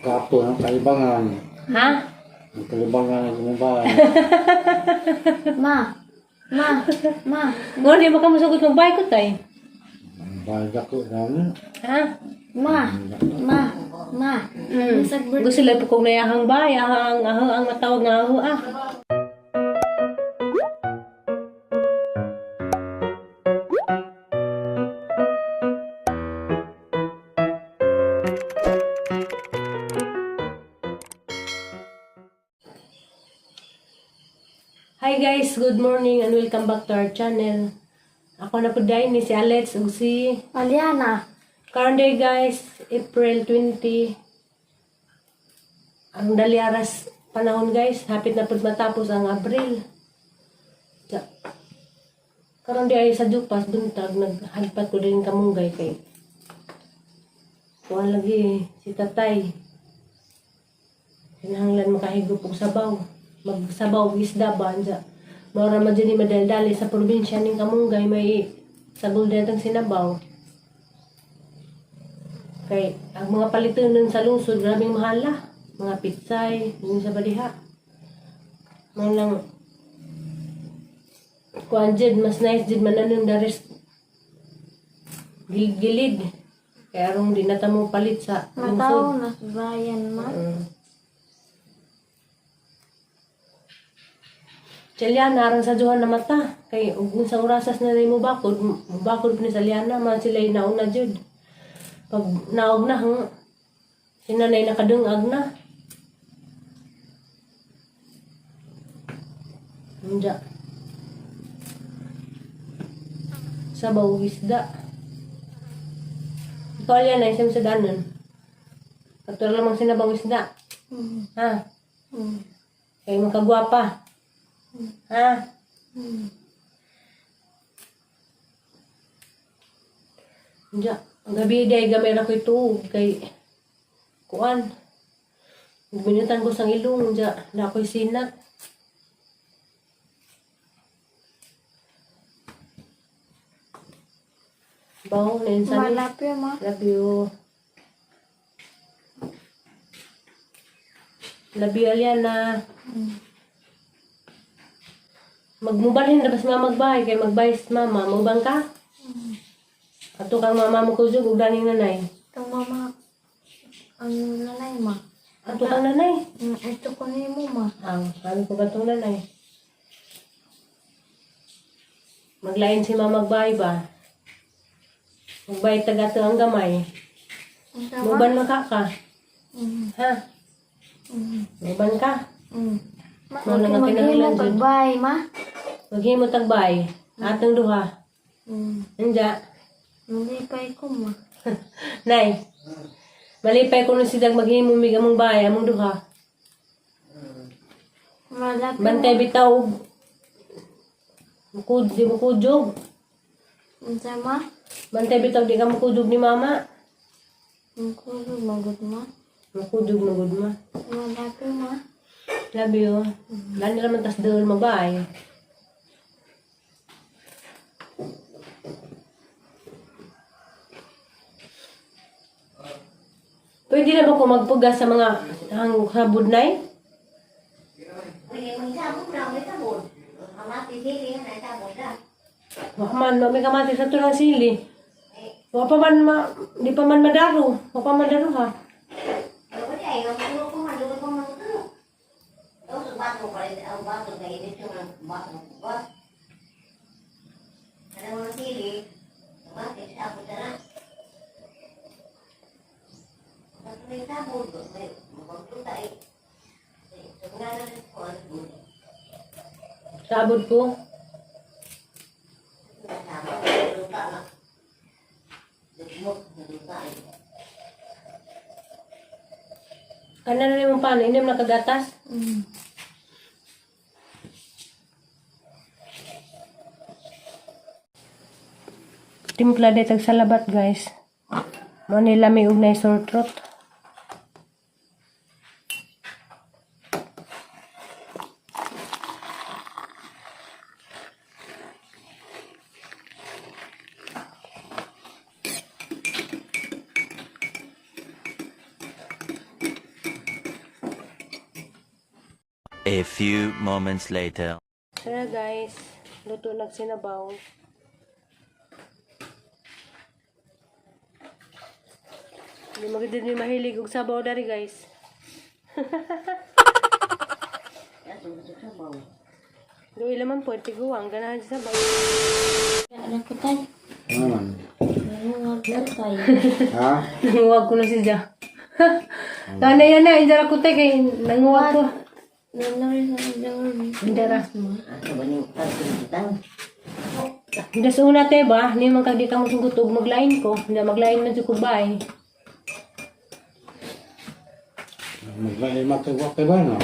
Kapo ang kalibangan. Ha? Ang kalibangan ang mobile. Ma. Ma. Ma. Ngo di ba ka musugot magbay ko tay? Ang dako na. Ha? Ma. Ma. Ma. Bisag birthday. Gusto lang po kong nayahang bay, ahang, ahang, ang matawag nga aho ah. Hi guys, good morning and welcome back to our channel. Ako na po dahil ni si Alex ug si Aliana. Karon day guys, April 20. Ang daliaras panahon guys, hapit na pud matapos ang Abril. Karon day ay sa Jupas buntag naghagpat ko din kamunggay kay kuan lagi si tatay. Kinahanglan makahigop og sabaw. Magsabaw og isda ba anja. Mao ra man jud ni madaldali sa probinsya ning kamunggay may sagol datang sinabaw. Kay ang mga palitonon sa lungsod grabing mahala. Mga pitsay, yun sa baliha. Mga lang kuan jud mas nice jud man anong daris gilid-gilid. Kaya arong di na ta mo palit sa lungsod. Mataw na si Brian, ma. Si Liana, aron sa duha na mata. Kay ug unsang orasas na nimo bakod, bakod ni sa Liana, man sila nauna jud. Pag naog na, hang, si nanay nakadungag na. Unja. Sabaw ug isda. Ikaw, Liana, isang sa danon. Katulad lamang sinabaw isda. Ha? Kay makagwapa. Ha? Diya, ang gabi day gamay ra ko'y tuog kay kuan. Binutan ko sang ilong diya, na ako'y sinat. Baho na yun sa Ma, love you, ma. Love you. Love you, Aliana. Magmubalhin na bas mama magbahay kay magbahay si mama. Mubang ka? Ato kang mama mo kujog ug daning nanay. Itong mama. Ang nanay, ma. Ato kang nanay. Ito ko ni mo, ma. Ang sabi ko katong nanay. Maglain si mama magbahay ba? Magbahay taga to ang gamay. Ang tama? Muban man ka ka. Ha? Muban ka? Ma, Mo lang ang maghimo kinahanglan dyan. pagbay, ma. Maghimo tagbay. Atong duha. Anja. Malipay ko, ma. Nay. Malipay ko nung sidag maghimo mig among bahay among duha. Ma, love you. Bantay bitaw og mukud di mukudjog. Ang sama? Bantay bitaw di ka mukudjog ni mama. Ang kulo, magod, ma. Mukudjog na gud ma. Ma, love you, ma. Love you. Lani naman tas dool mabay. Pwede na ba ko magpugas sa mga hang sa budnay? Wa man, wa may kamati sa tulang sili. Wa pa man ma, di pa man madaro. Wa pa madaro ha. Sabod ko. Kana na nimong paano, inom na kagatas. Timpla de tag salabat guys. Mo ni lami og nay sore throat. A few moments later. So na guys, luto nagsinabaw. Hindi maganda ni mahilig og sabaw dari, guys. Luwi laman po, tiguang, ganahan sa sabaw. Anak ko tay. Ano man? Nanguwag ko tay. Ha? Nanguwag ko na si Ja. Kana yan na, indara ko tay, kay nanguwag ko. Nanuri sa nanuri. Indara. Hindi sa una te ba, ni man kag di ka mo sugod og maglain ko, hindi maglain man jud ko bay. Maglain matagwa kay ba no?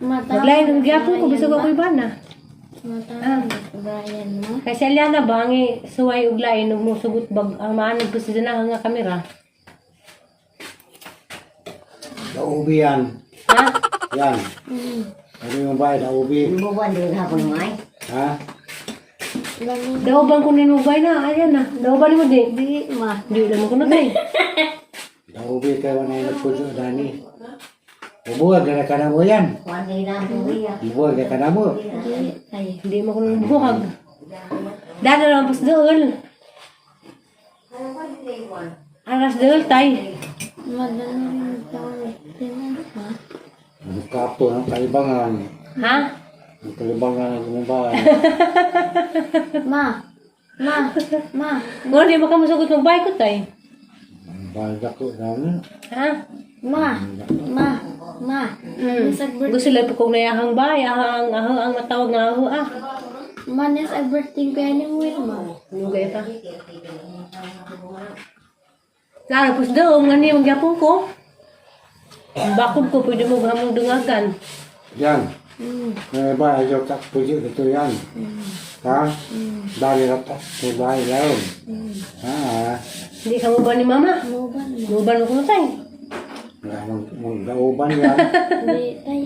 Mata. Maglain ang gyapon ko bisag ako'y bana. Mata. Brian mo. Kay si Aliana ba ang suway og lain ug mosugot bag ang maanod ko sa dinahan nga kamera. Daubi yan. Ha? Yan. Ano yung bahay? Daubi. Ha? Lami. Daw bang kunin mo bay na? Ayan na. Daw ba nimo di? Di ma. Di lang ko na tay. Daubi kay wala na puso dani. Bubuwag na ka na mo yan. Bubuwag na ka na mo. Di tay. Hindi mo ko nang buhag. Dana lang pas dool. Aras dool tay. Madanuri sa tinan ma. Ang kapo ng kalibangan. Ha? Ang kalibangan ng imong bahay. Ma. Ma. Ma. Ngano di mo ka mosugot magbay ko tay? Ang bahay dako na. Ha? Ma. Ma. Ma. Mm. Gusto lang po kong nayahang bay, ahang, ahang, ang matawag nga aho ah. Ma, nes ang birthday ko yan yung Wilma. Lugay pa. Laro pus doon, nga niya magyapon ko. Ang bakod ko, pwede mo hamong dungagan. Yan. May bahay ayaw ka puso dito yan. Ha? Dali na ta. May bahay lang. Ha? Hindi ka mo ba ni mama? Mo ba naman? Muban mo ko tay. Wala Magdauban yan. Di tay.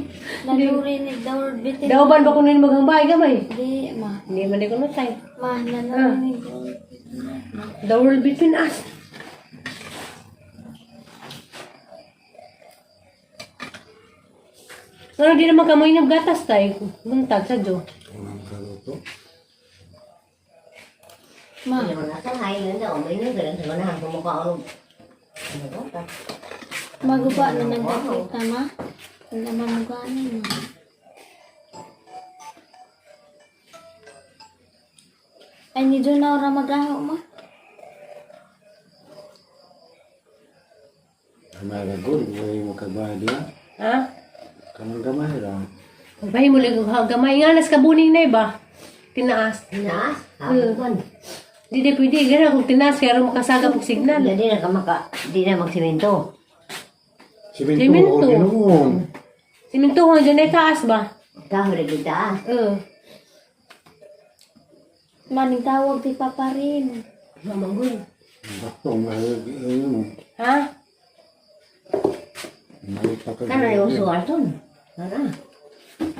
Nanuri ni Dawr bitin. Dauban ba ko nini maghambay gamay? Di ma. Hindi man di ko na tay. Ma, nanuri ni Dawr bitin. The world between us. Ano di naman kamoy ng gatas tay? Buntag sa Jo. Ang kaluto. Ma. Maguba na nagdakita ma. Wala mamugani ma. Ay, ni Jonah ora magaho ma. May ragol. May makabahay diya. Ha? Kanang gamay lang. Bay mo lang gamay nga nas kabuning na iba. Tinaas. Tinaas? Hapon. Di di pwede gana kung tinaas kaya ron makasagap og signal. Di na ka maka, di na magsimento. Siminto. Siminto. o Ginoon. Simintuhon dyan ay taas ba? Kahoy lagi taas. Oo. Maning tawag ti Papa rin. Mamanggoy. Bakto, may ano mo. Ha? May pakag. Kana yung suwarton. Kana.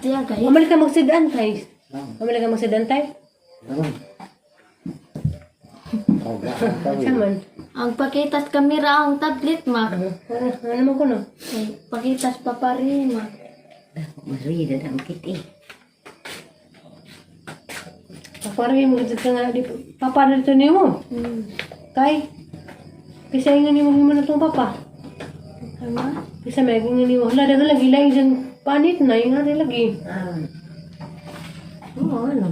Diyan kayo. Mamali ka magsidan tay. Mamali ka magsidan tay. Ganun. Tagaan kami. Saman. Ang pakitas kamera ang tablet ma. Ano, ano naman ko no? Ay, pakitas Papa rin ma. Masuyi na ang kit eh. Paparay mo gud ka nga di papa na dito nimo. Kay Bisa ingon nimo himo na tong papa. Ano? Bisa may ingon nimo hala daghan lagi lain dyan panit na yung hari lagi. Ah. Oo, ano.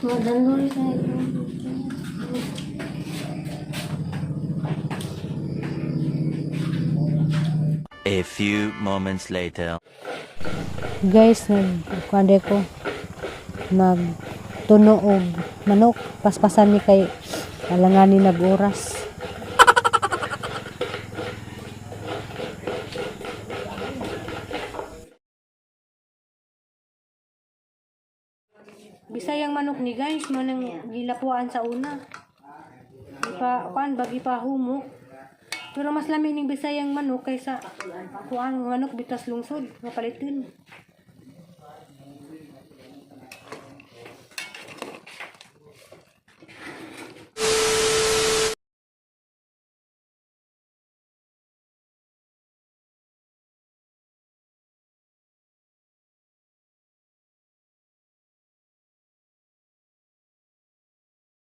Madanuri sa A few moments later. Guys, nag kuan ko nagtuno og manok paspasan ni kay alanganin nag oras. Bisayang manok ni guys, manang gilapuan sa una. Ipa kuan bag ipahumok. Pero mas lami ning Bisayang manok kaysa kuan manok bitas lungsod nga palitin.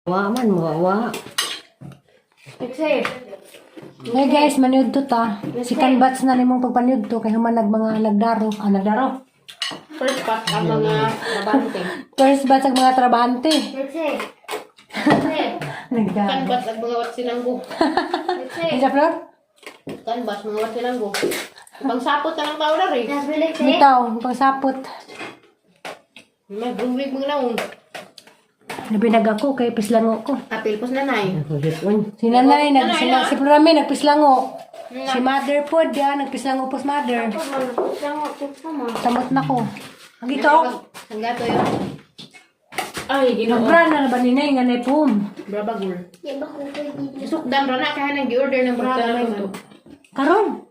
Wa man mo wa. Pixie. Hey guys, maniud to ta. Second batch na nimong pagpaniud to kay human nag mga nagdaro. Ah, nagdaro. First batch ang mga trabahante. First batch ang mga trabahante. Pixie. Pixie. Nagdaro. Second batch ang mga watsinanggo. Pixie. Isa, Flor? Second batch mga watsinanggo. Pangsapot na lang tao na rin. Nabili si. Bitaw, pangsapot. May bumlig mga naong. Nabinag ako kay pislango ko. Apil pos nanay. Ako Si nanay, nag, Nanay, si, na. si Florame, nagpislango. Si mother po, diya, nagpislango po si mother. Samot na ko. Ang ito, Ang gato yun. Ay, ginoo. nabra na na ba ni Nay, nga nay pum. Brabagul. Sukdan ra na kaya nang gi-order ng braga man. Karon.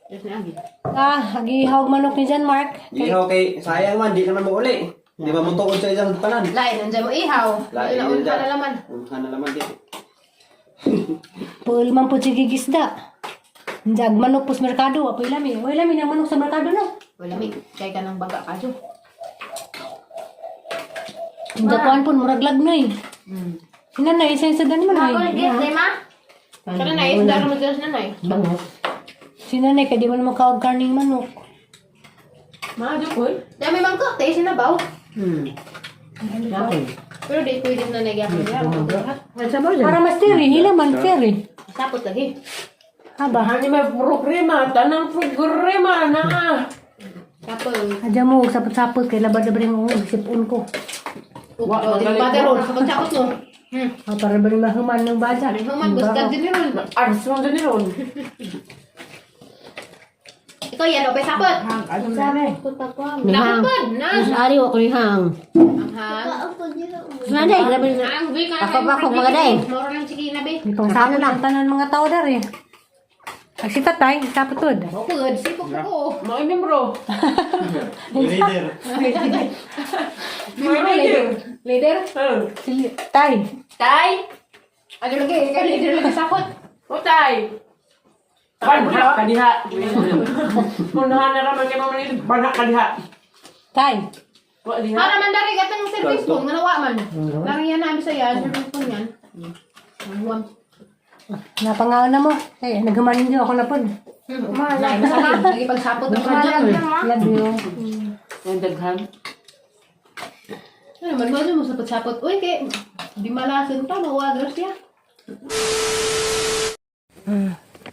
Yes na agi. Ah, agihawag manok ni John Mark. Ihaw kay sayang man, di naman mo uli. Di ba mo tuod sa isang tanan? Lain nandiyan mo ihaw. Lain, Lain nandiyan. na laman. Unhan na laman dito. Pul man po sige gisda. Jag manok po sa merkado, apoy lami. Oy lami ng manok sa merkado no. Wala mi kay ka ng baga kadyo. Jakuan po murag lagnoy. Si nanay, isa sa dani man Ako ay. nag-gift ma. Kana na isda ra mo dyan sa nanay. Bango. Si nanay kay di man makawag karning manok. Maadyo ko. Dami mangkok tayo sinabaw. Ako. Pero di pwede na nagyapon niya. Para mas tiri, hila man tiri. Sapot lagi. Aba, Hani may problema, tanang problema na. Sapot. adya mo og sapot-sapot kay labad-labad yung uog, sipon ko. Wa man gali. Sapot sapot no. Ah, para ba rin mahuman ng bada? Human gusto din ron. Ars mo din ron. Ikaw yan, okay, sapot. Sabi. Nihang. Napod, na. Mas ari wa ko nihang. Ang hang. Nanay, grabe na. Ang bi ka. Ako pa akong mga day. Moro lang chikina be. Di pang sapot ang tanan mga tao dari. Ag si tatay, sapot pod. Bukod, sipok ko. Mga membro. Leader. Mga leader. Leader. Si tay. Tay. Ano lagi, ikaw leader lagi sapot. Utay. Banha ka diha. Unahan na raman kay mama nito, banha ka diha. Tay. Wa diha. Para man dari gatang service phone, nga nawa man. Dari yan namin sa yan, service phone yan. Ang huwam. Napangaon na mo. Ay, naghuman ninyo ako na pod. Nay, masakit. Lagi pagsapot ang kanya. Love you. Ang daghan. Ano man mo sapot-sapot. Uy, kay di malason pa mawa siya.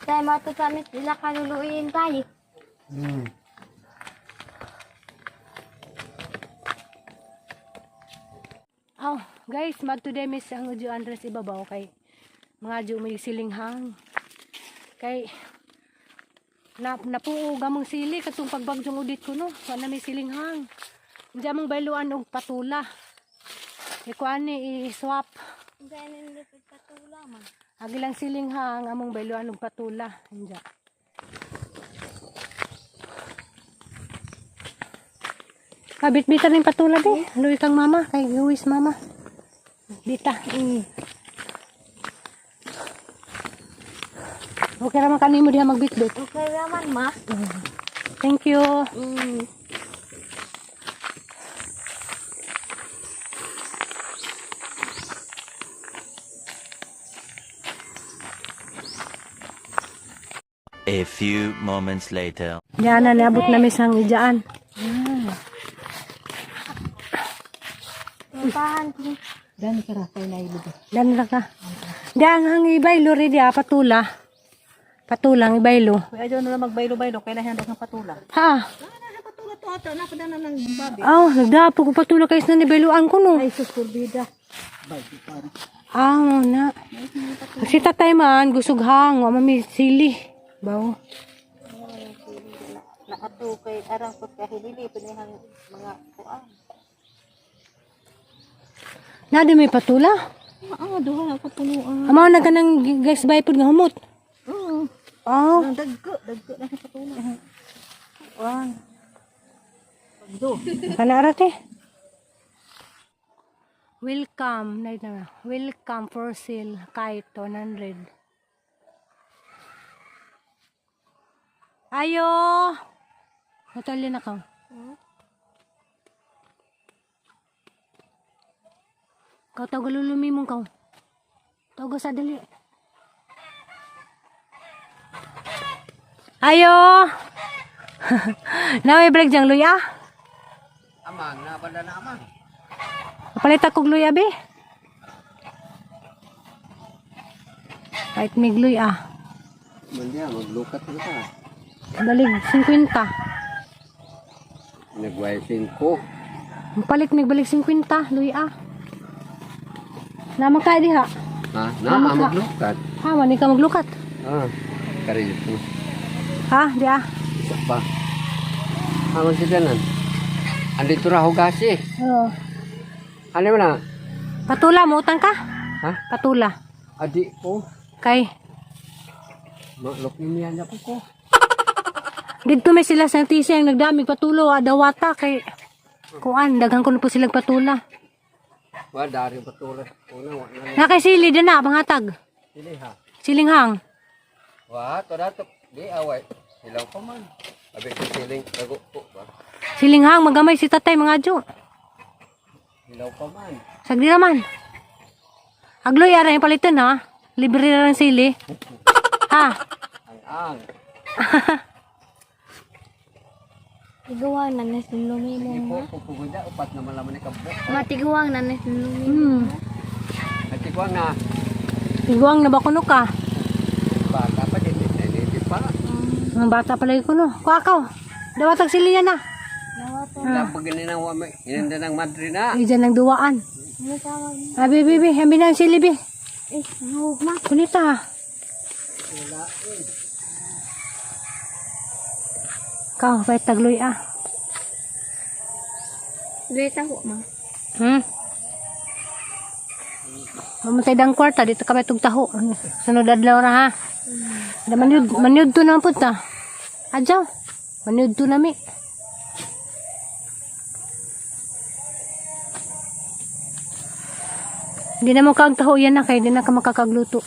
Tayo matatamit ila kaluluin tayo. Oh, guys, mag today miss ang Ujo Andres ibabaw kay mga adyo may silinghang. Kay na napuog among sili katong pagbagyong udit ko no, wala may silinghang. Diyan mong bayluan og patula. Ikuan ni i-swap. Agilang silinghang among bayluan og patula. Diyan. Kabit-bita rin patula di. Luwi kang mama. Kay giwis mama. Bita. Okay raman kanimo diha magbitbit. Okay raman ma. Thank you. A few moments later. Diyan na niabot na misang ijaan. Pahan ko. Dan ra ka. Diyan ang ibaylo ri diya patula. Patulang ibaylo. Ayaw na lang magbaylo-baylo, kailangan daw ng patula. Ha? Patula to ato, na na ng babi. Oh, nagdapo ko patula kay na nibayloan ko no. Ay, sus, kurbida. Ah, na. Si tatay man, gusughang, wa mami sili. Bawo. Naato kay arang pagkahilili, pinihang mga kuan. Na di may patula. Ah, duha na patuluan. Amo na kanang guys bay pud nga humot. Oo. Oh, Ang dagko, dagko na sa patula. Kuan. kana ra te. Welcome, na na. Welcome for sale kahit 100. Ayo. Hotel na ka. Kau tawag lulumi mong kau. Tawag sa dali. Ayo. Na may break jang luya. Amang, nabanda na amang. Palit ako og luya be. Kahit may luya. Mandiya, maglukat na ka. Balig 50. Nagway 5. Palit may balik 50 luya. Naman ka diha. Ha? Na, maglukat. Ha, wani ka maglukat. Ah, kari ito. Ha, diha. Isa pa. Ano si Danan? Andito ra hugasi. Oo. Ano mo na? Patula mo utang ka? Ha? Patula. Adi ko. Kay Malok niya niya ko ko. didto may sila sa tisi ang nagdamig patulo adawata kay kuan daghan kuno po silang patula. Wa dari patulas. Una wa na. Na kay sili din na pangatag. Sili ha. Silinghang. Wa to dato di away. Hilaw pa man. Abi ko siling tago ko ba. Silinghang magamay si tatay mga adyo. Hilaw pa man. Sagdi naman. Agloy ara yung palitan ha. Libre na lang sili. Ha? Ang ang. Tiguang na na lumi mo Sige po, ma. pupuguda upat naman laman ni kabuk. Matiguang na na lumi. At na Iguang na ba kuno ka? bata pa din din pa. Ang bata pala kuno. Kuha ka. Dawatag sili yan na. Lapag gani nang wa may hinanda ng madre na. Ay, dyan ang duwaan. Ano tawag? Abi, bi, bi. Abi na ang sili, bi. Eh, huwag ma. Kunita. Ikaw, kahit tagloy ah. Dito ko ma. Mamatay dang kwarta, dito ka may tugtaho. Sunod adlaw ra ha. Da manyud, manyud to naman punta. Adyaw. Manyud to nami. Hindi na mo kagtaho yan na kay hindi na ka makakagluto.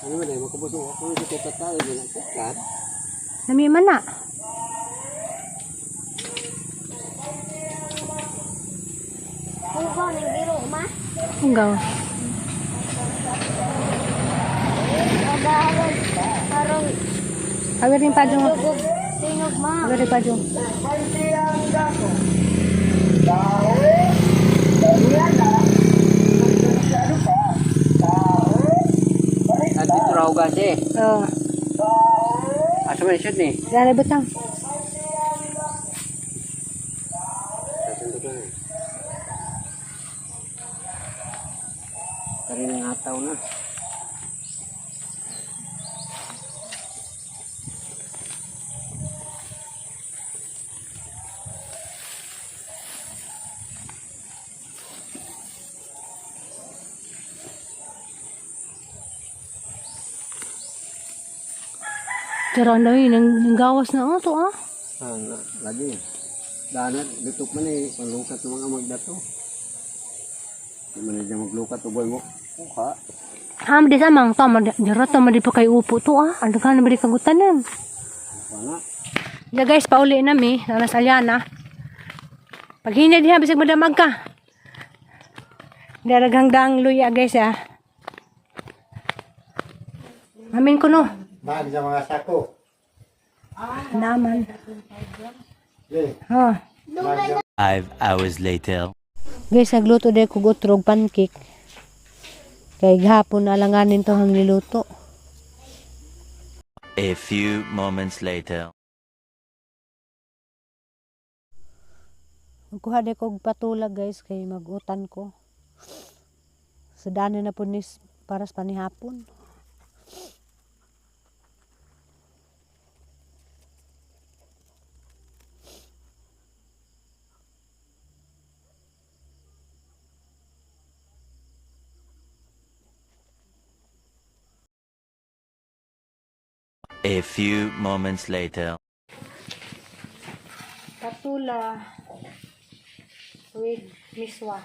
Ano ba dai makabusog ako sa tatay din ang kukat. Nami man na. Huwag nang giro ma. Unggaw. Agarag karong Awer rin pa dyan. lugog tingog ma. Awer rin pa dyan. At dito raw gasi. Oh. Asa man siya ni? Dali butang. Kari nang hataw na. Pero ang dami, nang gawas na oh, to ah. Ah, lagi. Danat lutok man eh panglukat ng mga magdato. Di man na maglukat uboy mo. Kuha. Am di sa mang to, jero to madi pa kay upo to ah. Ang daghan na ba di kagutanan. Wala. Ya guys, pauli na mi, nana sa Aliana. Paghinya diha bisag madamag ka. Daragang dang luya guys ah. Amin ko no. Mahal sa mga sako. Naman. Le, Oh. mahal sa 5 hours later. Guys, nagluto din ko utrog pancake. Kay gahapon alanganin to hang niluto. A few moments later. Magkuha din ko og patula guys kay magutan ko. Sudanin na po nis para sa panihapon. A few moments later. Patula with miswa.